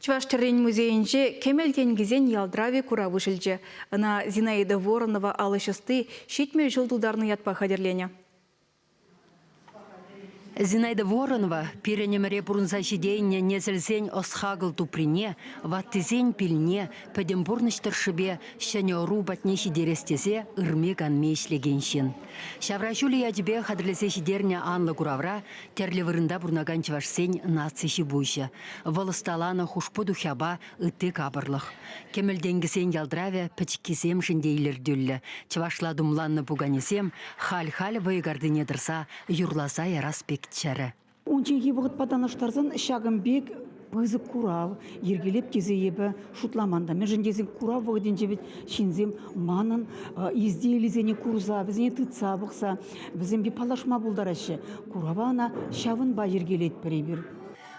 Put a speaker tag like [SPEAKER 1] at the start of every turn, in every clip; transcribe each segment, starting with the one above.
[SPEAKER 1] Чӑваш тӗррин музейӗнче кӗмӗл тенкӗсен ялтӑравӗ курав уҫӑлчӗ. Ӑна Зинаида Воронова алӑ ӑсти 70 ҫул тултарнӑ ятпа хатӗрленӗ.
[SPEAKER 2] Зинаида Воронова пирӗн ӗмӗре пурӑнса ҫитейнӗ несӗлсен ӑс-хакӑл туприне, ваттисен пилне пӗтӗм пурнӑҫ тӑршшӗпе ҫӗнӗ ӑру патне ҫитерес тесе ырми-канми ӗҫлекен ҫын. Ҫавра ҫулӗ ячӗпе хатӗрлесе ҫитернӗ анлӑ куравра тӗрлӗ вырӑнта пурӑнакан чӑвашсен наци ҫи-пуҫӗ, вӑл ӑсталанӑ хушпу-тухьяпа ытти капӑрлӑх. Кӗмӗл тенкӗсен ялтравӗ пӗчӗккисемшӗн те илӗртӳллӗ. Чӑвашла тумланнӑ пуканесем халь-халь вӑйӑ картине тӑрса юрласа ярас пек чӗрӗ.
[SPEAKER 3] Унчченхи вӑхӑтпа танлаштарсан ҫакӑн пек пысӑк курав йӗркелеп тесе эпӗ шутламан та. Мӗншӗн тесен курав вӑхӑтӗнче вӗт ҫынсем манӑн изделисене курса, вӗсене тытса пӑхса, вӗсемпе паллашма пултараҫҫӗ. Курава ӑна ҫавӑнпа йӗркелетпӗр эпир.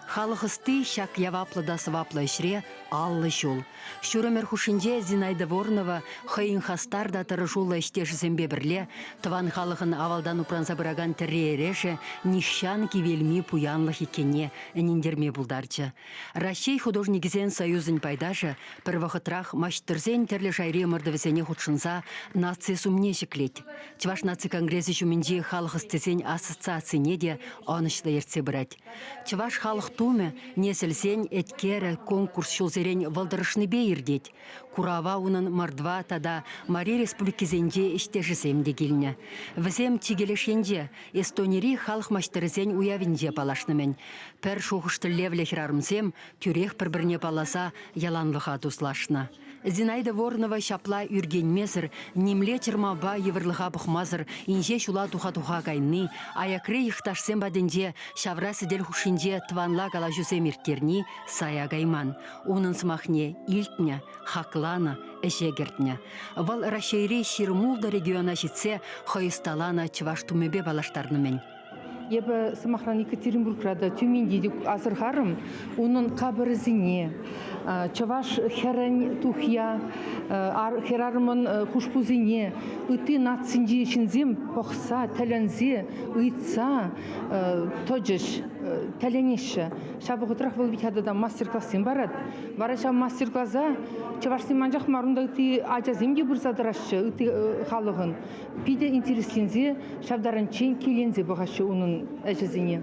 [SPEAKER 2] Халӑх ӑсти ҫак яваплӑ та сӑваплӑ ӗҫре 50 ҫул. Ҫур ӗмӗр хушшинче Зинаида Воронова хӑйӗн хастар та тӑрӑшуллӑ ӗҫтешӗсемпе пӗрле тӑван халӑхӑн авалтан упранса пыракан тӗрри-эрешӗ нихҫан кивелми пуянлӑх иккенне ӗнентерме пултарчӗ. Раҫҫей художникӗсен союзӗн пайташӗ пӗр вӑхӑтрах маҫтӑрсен тӗрлӗ шайри ӑмӑртӑвӗсене хутшӑнса наци сумне ҫӗклет. Чӑваш наци конгресӗ ҫумӗнчи халӑх ӑстисен ассоциацине те ӑнӑҫлӑ ертсе пырать. Чӑваш халӑх тумӗ несӗлсен еткерӗ конкурс ҫулсерен вӑл тӑрӑшнипе иртет. Курава унӑн Мордва тата Мари республикисенчи ӗҫтешӗсем те килнӗ. Вӗсем чикӗ леш енче, Эстонири халӑх маҫтӑрӗсен уявӗнче паллашнӑ-мӗн. Пӗр шухӑш-тӗллевлӗ хӗрарӑмсем тӳрех пӗр-пӗрне палласа яланлӑха туслашнӑ. Зинаида Воронова ҫапла ӳркенмесӗр, нимле чӑрмавпа йывӑрлӑха пӑхмасӑр инҫе ҫула туха-туха кайни, аякри йӑхташсем патӗнче ҫавра сӗтел хушшинче тӑванла калаҫусем ирттерни сая кайман. Унӑн сӑмахне илтнӗ, хакланӑ, ӗҫе кӗртнӗ. Вӑл Раҫҫейри 26 региона ҫитсе хӑй ӑсталанӑ чӑваш тумӗпе паллаштарнӑ-мӗн.
[SPEAKER 4] Эпӗ, сӑмахран, Екатеринбургра та, Тюменьте те асӑрхарӑм унӑн капӑрӗсене, чӑваш хӗрӗн тухья, хӗрарӑмӑн хушпусене, ытти нацинчи ҫынсем пӑхса, тӗлӗнсе, ыйтса тӑчӗҫ, тӗлӗнеҫҫӗ. Ҫав вӑхӑтрах вӑл витя тата мастер-классем парать. Вара ҫав мастер-класа чӑвашсем анчах мар, унта ытти ачасем те пырса тӑраҫҫӗ, ытти халӑхӑн. Питӗ интересленсе ҫав таранччен киленсе пӑхаҫҫӗ унӑн ӗҫӗсене.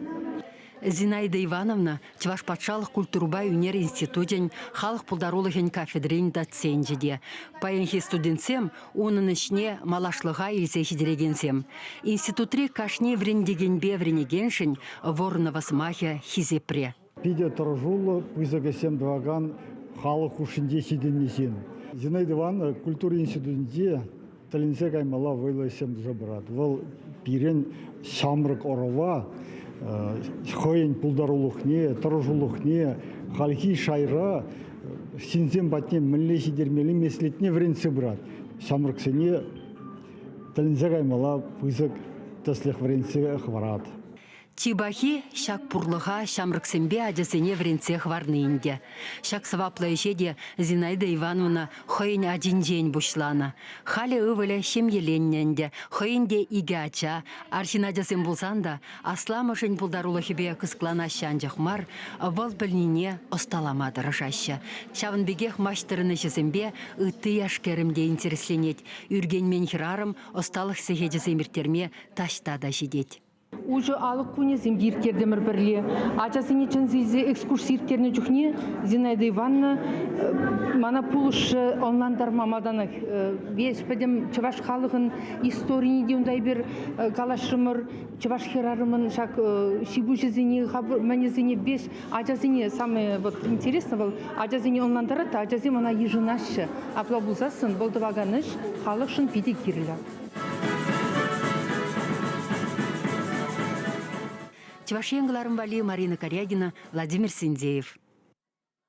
[SPEAKER 2] Зинаида Ивановна Чӑваш патшалӑх культурӑпа ӳнер институчӗн халӑх пултарулӑхӗн кафедрин доценчӗ те. Паянхи студентсем унӑн ӗҫне малашлӑха илсе ҫитерекенсем. Институтри кашни вӗрентекенпе вӗренекеншӗн Воронова сӑмахӗ хисепре.
[SPEAKER 5] Питӗ тӑрӑшуллӑ, пысӑк ӗҫсем тӑвакан халӑх хушшинче ҫитӗннӗ ҫын. Зинаида Ивановна культура институтӗнче тӗлӗнсе каймалла вӑйлӑ ӗҫсем туса пырать. Вӑл пирӗн ҫамрӑк ӑрӑва хӑйӗн пултарулӑхне, тӑрӑшулӑхне хальхи шайра ҫынсем патне мӗнле ҫитермелли меслетне вӗрентсе пырать. Ҫамрӑксене тӗлӗнсе каймалла пысӑк тӗслӗх вӗрентсе хӑварать.
[SPEAKER 2] Чи пахи ҫак пурлӑха ҫамрӑксемпе ачасене вӗрентсе хӑварни ӗнтӗ. Ҫак сӑваплӑ ӗҫе те Зинаида Ивановна хӑйӗн ачинчен пуҫланӑ. Халӗ ывӑлӗ ҫемьеленнӗ ӗнтӗ, хӑйӗн те икӗ ача, арҫын ачасем пулсан та асламӑшӗн пултарулӑхӗпе кӑсӑкланаҫҫӗ анчах мар, вӑл пӗлнине ӑсталама тӑрӑшаҫҫӗ. Ҫавӑн пекех маҫтӑрӑн ӗҫӗсемпе ытти яш-кӗрӗм те интересленет. Ӳркенмен хӗрарӑм ӑсталӑх сехечӗсем ирттерме таҫта та ҫитет.
[SPEAKER 4] Уҫӑ алӑк кунӗсем те ирттертӗмӗр пӗрле. Ачасене чӗнсе илсе экскурси ирттернӗ чухне Зинаида Ивановна мана пулӑшрӗ ӑнлантарма малтанах. Весь пӗтӗм чӑваш халӑхӑн историне те унта эпир калаҫрӑмӑр. Чӑваш хӗрарӑмӑн ҫак ҫи-пуҫӗсене, мӗнӗсене весь ачасене самое вот интересно вӑл ачасене ӑнлантарать та ачасем ӑна йышӑнаҫҫӗ. Апла пулсассӑн вӑл тӑвакан ӗҫ халӑхшӑн питӗ кирлӗ.
[SPEAKER 2] Чӑваш Ен кӑларӑм валли Марина Карягина, Владимир Синдеев.